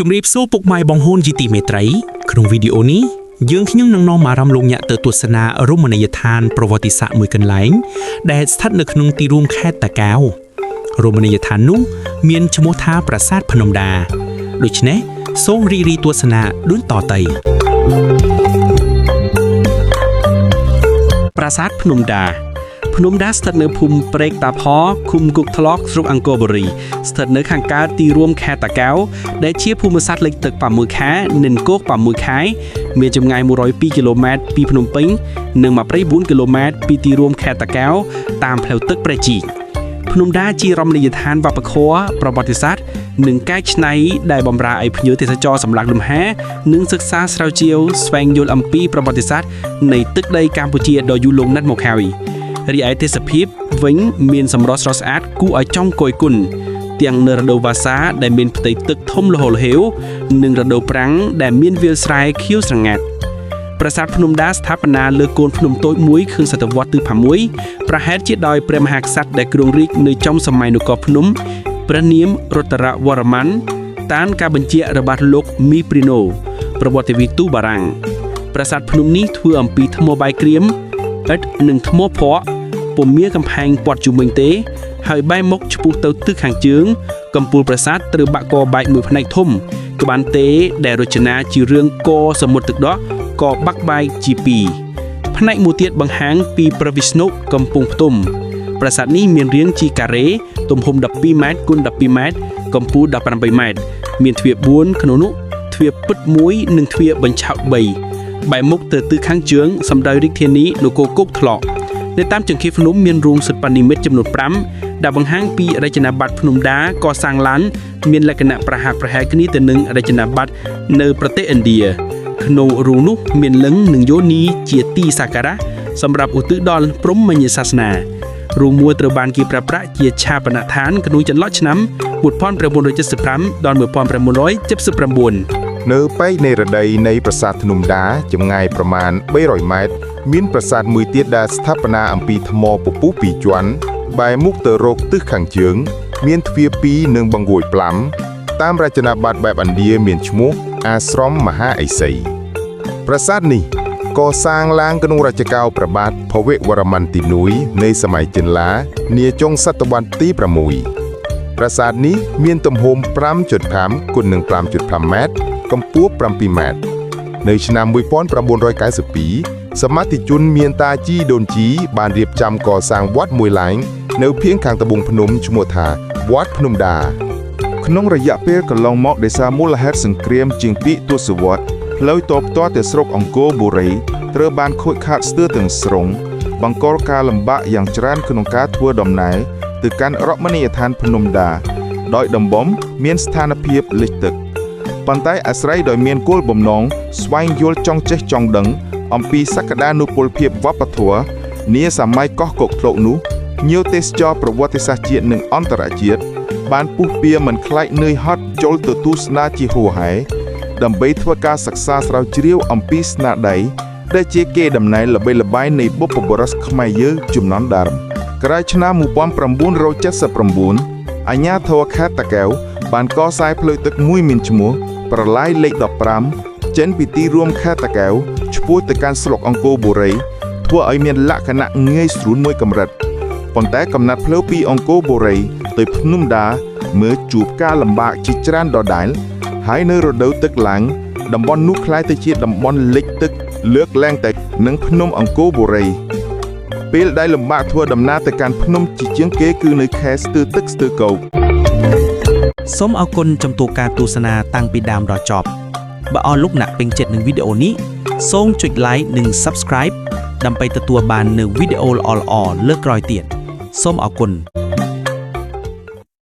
ជំរាបសួរពុកម៉ែបងប្អូនជាទីមេត្រី ក្នុងវីដេអូនេះយើងខ្ញុំនឹងនាំអារម្មណ៍លោកអ្នកទៅទស្សនារមណីយដ្ឋានប្រវត្តិសាស្ត្រមួយកន្លែង ដែលស្ថិតនៅក្នុងទីរួមខេត្តតាកែវរមណីយដ្ឋាននោះមានឈ្មោះថាប្រាសាទភ្នំដាដូច្នេះសូមរីករាយទស្សនាដូចតទៅ ប្រាសាទភ្នំដាភ្នំដាស្ថិតនៅភូមិព្រែកតាផឃុំគុកថ្លកស្រុកអង្គរបុរីស្ថិតនៅខាងកើតទីរួមខេត្តតាកែវដែលជាភូមិសាស្ត្រលិចទឹក6ខែនិងគោក6ខែមានចម្ងាយ102គីឡូម៉ែត្រពីភ្នំពេញនិង24គីឡូម៉ែត្រពីទីរួមខេត្តតាកែវតាមផ្លូវទឹកព្រែកជីកភ្នំដាជារមណីយដ្ឋានវប្បធម៌ប្រវត្តិសាស្ត្រនិងកែច្នៃដែលបម្រើឲ្យភ្ញៀវទេសចរសម្រាប់លំហែនិងសិក្សាស្រាវជ្រាវស្វែងយល់អំពីប្រវត្តិសាស្ត្រនៃទឹកដីកម្ពុជាដ៏យូរលង់ណាស់មកហើយរីឯទេសភាពវិញមានសម្រស់ស្រស់ស្អាតគួរឲ្យចង់គយគន់ទាំងនៅរដូវវស្សាដែលមានផ្ទៃទឹកធំល្ហូរល្ហេវនិងរដូវប្រាំងដែលមានវាលស្រែខៀវស្រងាត់ ប្រាសាទភ្នំដាស្ថាបនាលើកូនភ្នំតូចមួយខឹងសតវត្សទី6ប្រហែលជាដោយព្រះមហាក្សត្រដែលគ្រងរាជនៅចំសម័យនគរភ្នំព្រះនាមរតរវរ្ម័នតាមការបញ្ជារបស់លោកមីព្រីណូប្រវត្តិវិទូបារាំងប្រាសាទភ្នំនេះធ្វើអំពីថ្មបាយក្រៀមឥដ្ឋនិងថ្មភក់ពុំមានកំផែងព័ទ្ធជុំវិញទេ ហើយបែរមុខឆ្ពោះទៅទិសខាងជើងកំពូលប្រាសាទត្រូវបាក់កបែកមួយផ្នែកធំក្បានទេដែលរចនាជារឿងកសមុទ្រទឹកដោះក៏បាក់បែកជាពីរផ្នែកមួយទៀតបង្ហាញពីព្រះវិស្ណុកំពុងផ្ទុំប្រាសាទនេះមានរាងជាការ៉េទំហំ12ម៉ែត្រគុណ12ម៉ែត្រកម្ពស់18ម៉ែត្រមានទ្វារ4ក្នុងនោះទ្វារពិត1និងទ្វារបញ្ឆោត3បែរមុខទៅទិសខាងជើងសម្ដៅរាជធានីនគរគោកថ្លកនៅតាមចង្កេះភ្នំមានរូងសិប្បនិមិត្តចំនួន5ដែលបង្ហាញពីរចនាបថភ្នំដាកសាងឡានមានលក្ខណៈប្រហាក់ប្រហែលគ្នាទៅនឹងរចនាបថនៅប្រទេសឥណ្ឌាក្នុងរូងនោះមានលិង្គនិងយោនីជាទីសក្ការៈសម្រាប់ឧទ្ទិសដល់ព្រហ្មញ្ញសាសនារូងមួយត្រូវបានគេប្រើប្រាស់ជាឆាបនដ្ឋានក្នុងចន្លោះឆ្នាំ1975ដល់1979 នៅប៉ែកនៃរដីនៃប្រាសាទភ្នំដាចម្ងាយប្រមាណ300ម៉ែត្រមានប្រាសាទមួយទៀតដែលស្ថាបនាអំពីថ្មពពុះពីរជាន់បែរមុខទៅរកទិសខាងជើង មានទ្វារពីរនិងបង្អួចផ្លាំតាមរចនាបថបែបឥណ្ឌាមានឈ្មោះអាស្រមមហាឥសីប្រាសាទនេះកសាងឡើងក្នុងរជ្ជកាលព្រះបាទភវវរ្ម័នទី1នៃសម័យចិនឡានាចុងសតវត្សទី6ប្រាសាទនេះមានទំហំ5.5គុណនឹង5.5ម៉ែត្រកម្ពស់7ម៉ែត្រនៅឆ្នាំ1992សមាធិជនមានតាជីដូនជីបានរៀបចំកសាងវត្តមួយឡើងនៅភៀងខាងត្បូងភ្នំឈ្មោះថាវត្តភ្នំដា ក្នុងរយៈពេលកន្លងមកដោយសារមូលហេតុសង្គ្រាមជាងពីរទសវត្សរ៍ផ្លូវតបតទៅស្រុកអង្គរបុរីត្រូវបានខូចខាតស្ទើរទាំងស្រុងបង្កការលំបាកយ៉ាងច្រើនក្នុងការធ្វើដំណើរទៅកាន់រមណីយដ្ឋានភ្នំដាដោយតំបន់មានស្ថានភាពលិចទឹកប៉ុន្តែអាស្រ័យដោយមានគោលបំណងស្វែងយល់ចង់ចេះចង់ដឹងអំពីសក្តានុពលភាពវប្បធម៌នាសម័យកោះកុកធ្លកនោះភ្ញៀវទេសចរប្រវត្តិសាស្ត្រជាតិនិងអន្តរជាតិ បានពុះពៀមិនខ្លាចនឿយហត់ចូលទៅទស្សនាជាហួហែដើម្បីធ្វើការសិក្សាស្រាវជ្រាវអំពីស្នាដៃដែលជាកេរដំណែលល្បីល្បាញនៃបុព្វបុរសខ្មែរយើងជំនាន់ដើមក្រោយឆ្នាំ1979អាជ្ញាធរខេត្តតាកែវបានកសាងផ្លូវទឹកមួយមានឈ្មោះប្រឡាយលេខ15ចេញពីទីរួមខេត្តតាកែវឆ្ពោះទៅកាន់ស្រុកអង្គរបុរីធ្វើឲ្យមានលក្ខណៈងាយស្រួលមួយកម្រិត ប៉ុន្តែកំណាត់ផ្លូវពីអង្គរបុរីទៅភ្នំដាមើលជួបការលំបាកជាច្រើនដដែលហើយនៅរដូវទឹកឡើងតំបន់នោះក្លាយទៅជាតំបន់លិចទឹកលើកឡើងតែនឹងភ្នំអង្គរបុរីពេលដែលលំបាកធ្វើដំណើរទៅកាន់ភ្នំជាជាងគេគឺនៅខែស្ទើរទឹកស្ទើរគោក សូមអរគុណចំពោះការទស្សនាតាំងពីដើមដល់ចប់បើអស់លោកអ្នកពេញចិត្តនឹងវីដេអូនេះសូមចុច Like និង Subscribe ដើម្បីទទួលបាននូវវីដេអូល្អៗលើកក្រោយទៀតសូមអរគុណ។